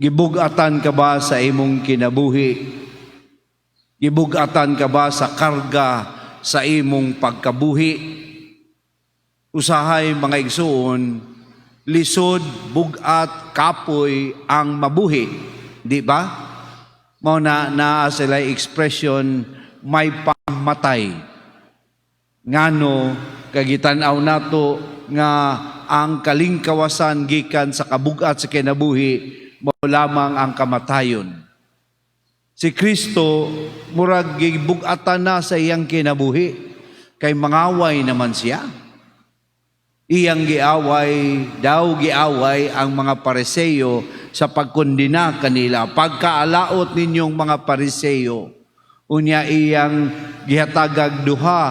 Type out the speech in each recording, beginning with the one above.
Gibugatan ka ba sa imong kinabuhi? Gibugatan ka ba sa karga sa imong pagkabuhi? Usahay, mga igsuon, lisod, bugat, kapoy ang mabuhi. Di ba? Mao na naa sila expression, "May pamatay." Ngano kay gitan-aw nato nga ang kalingkawasan gikan sa kabugat sa kinabuhi mao lamang ang kamatayon. Si Kristo murag gibugatan na sa iyang kinabuhi kay mangaway naman siya. Iyang giaway, daw giaway ang mga Pariseyo sa pagkondena kanila. "Pagkaalaot ninyong mga Pariseyo." Unya iyang gihatagag duha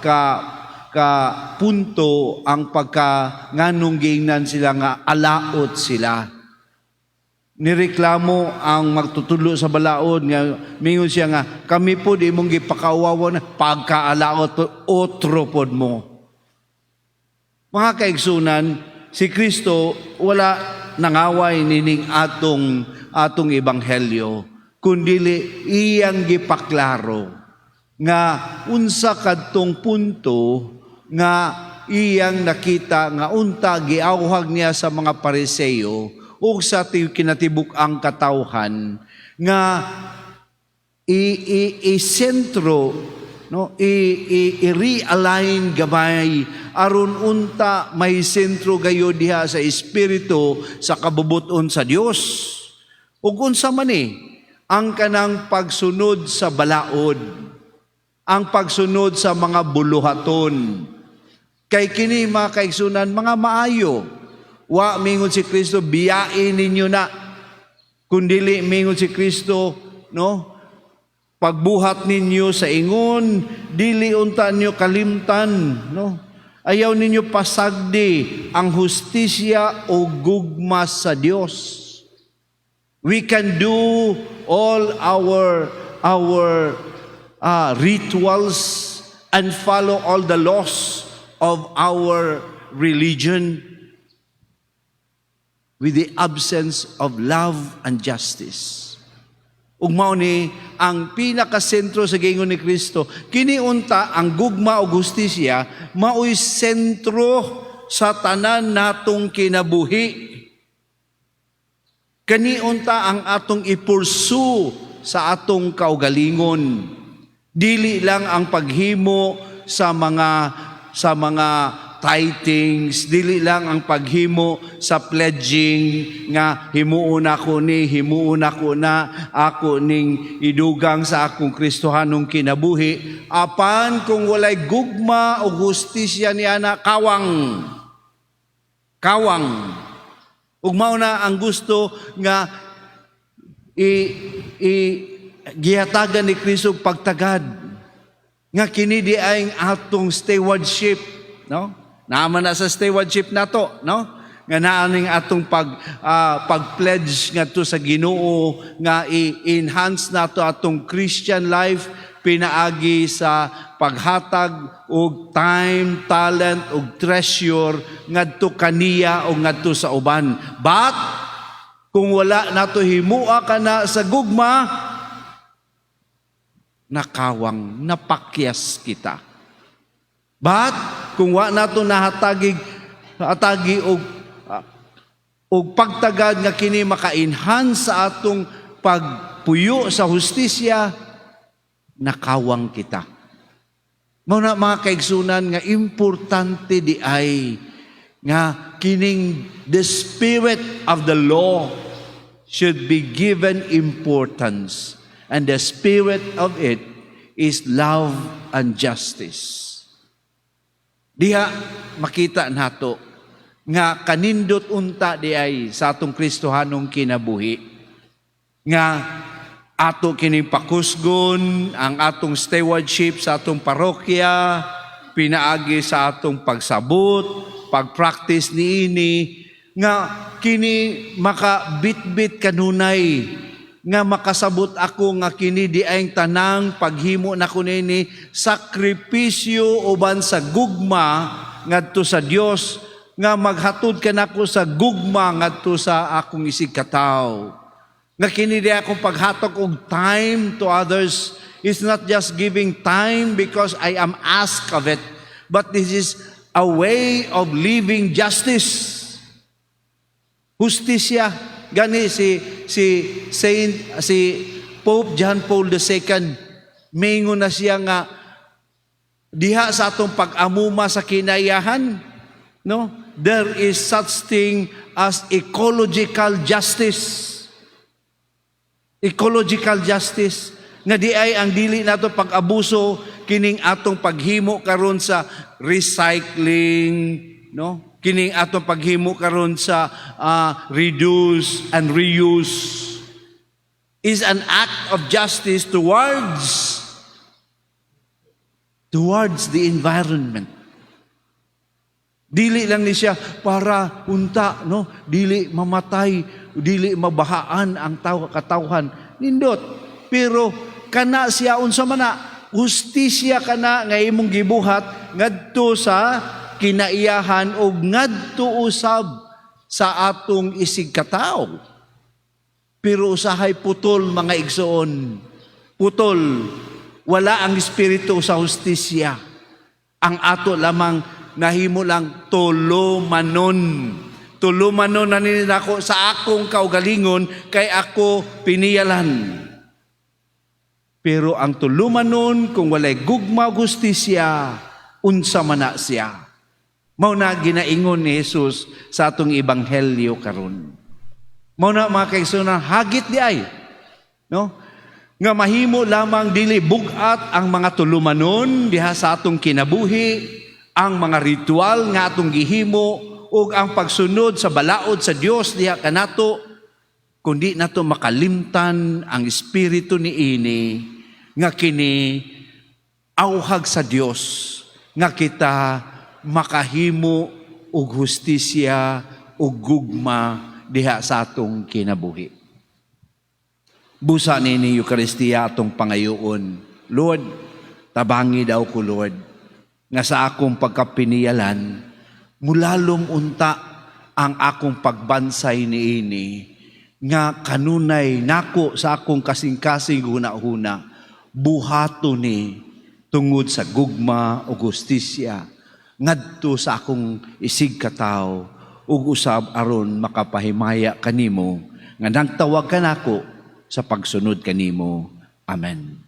ka punto ang pagka nganong giingnan sila nga alaot sila. Nireklamo ang magtutudlo sa balaod nga mingon siya nga kami po di imong gipakauwawa na pagkaalaot po, otro pod mo. Mga kaigsunan, si Kristo wala nangaway nining atong ebanghelyo, kundili iyang gipaklaro nga unsa kadtong punto nga iyang nakita nga unta giawhag niya sa mga Pariseyo ug sa kinatibuk-ang katawhan nga i sentro, no, i realign gamay aron unta may sentro gayo diha sa espiritu sa kabubuton sa Dios. Ug unsa man ni ang kanang pagsunod sa balaod, ang pagsunod sa mga buluhaton? Kay kini, mga kaigsunan, mga maayo. Wa mingon si Kristo, "Biyain ninyo na." Kundili mingon si Kristo, no? "Pagbuhat ninyo sa ingon, dili unta ninyo kalimtan," no? Ayaw ninyo pasagdi ang hustisya o gugma sa Dios. We can do all our rituals and follow all the laws of our religion with the absence of love and justice. Ug mao ni ang pinakasentro sa giingon ni Kristo. Kini unta ang gugma ug hustisya maoy sentro sa tanan natong kinabuhi. Kani unta ang atong i-pursue sa atong kaugalingon. Dili lang ang paghimo sa mga tithings, dili lang ang paghimo sa pledging nga himuon ako ni, himuon ako na, ako ning idugang sa akong Kristohanong kinabuhi. Apan kung walay gugma o hustisya niana, kawang. Kawang. Ug mao na ang gusto nga i gihatagan ni Kristo pagtagad nga kini di ay ang atong stewardship, no? Naman na sa stewardship nato, no, nga naa ning atong pag-pledge ngadto sa Ginoo nga i-enhance nato atong Christian life pinaagi sa paghatag og time, talent ug treasure ngadto kaniya o ngadto sa uban. But kung wala nato himua kana sa gugma, nakawang, napakyas kita. But kung wa nato nahatagig hatagi og pagtagad nga kini maka-enhance sa atong pagpuyo sa hustisya, nakawang kita. Mao na, mga kaigsunan, nga importante di ay nga kining the spirit of the law should be given importance, and the spirit of it is love and justice. Diha makita nato nga kanindot unta di ay sa atong Kristohanong kinabuhi nga ato kining pakusgon ang atong stewardship sa atong parokya pinaagi sa atong pagsabot, pag-practice niini, nga kini makabitbit kanunay nga makasabot ako nga kini di ay tanang paghimo nako nini sakripisyo uban sa gugma ngadto sa Dios nga maghatod kanako sa gugma ngadto sa akong isigkatawo. Nga kini diay akong paghatag og time to others is not just giving time because I am asked of it, but this is a way of living justice. Hustisya. Gani si Saint si Pope John Paul II, mingon na siya nga diha sa atong pag-amuma sa kinaiyahan, no, there is such thing as ecological justice. Ecological justice nga diay ang dili nato pag-abuso kining atong paghimo karon sa recycling, no, kining atong paghimo karon sa reduce and reuse is an act of justice towards the environment. Dili lang ni siya para unta, no, dili mamatay, dili mabahaan ang tao katawhan. Nindot. Pero kana siya, unsa man na, hustisya kana nga imong gibuhat ngadto sa kinaiyahan o ngadto usab sa atong isig katawo. Pero usahay putol, mga igsoon. Putol. Wala ang espiritu sa hustisya. Ang ato lamang nahimo lang tulumanon. Tulumanon na nako sa akong kaugalingon kay ako piniyalan. Pero ang tulumanon kung walay gugma ug hustisya, unsa man na siya? Mao na ginaingon ni Jesus sa atong ebanghelyo karon. Mao na, mga kaigsuonan, hagit diay, no? Nga mahimo lamang dili bugat ang mga tulumanon diha sa atong kinabuhi, ang mga ritual nga atong gihimo ug ang pagsunod sa balaod sa Dios diha kanato, kundi nato makalimtan ang espiritu niini nga kini awhag sa Dios nga kita makahimo og hustisya ug gugma diha sa atong kinabuhi. Busa nini Eukaristiya atong pangayoon. Lord, tabangi daw ko, Lord, nga sa akong pagkapiniyalan, mulalom unta ang akong pagbansay niini nga kanunay nako sa akong kasing-kasing huna-huna, buhato ni tungod sa gugma ug hustisya ngadto sa akong isig katawo ug usab aron makapahimaya kanimo nga nagtawag kanako sa pagsunod kanimo. Amen.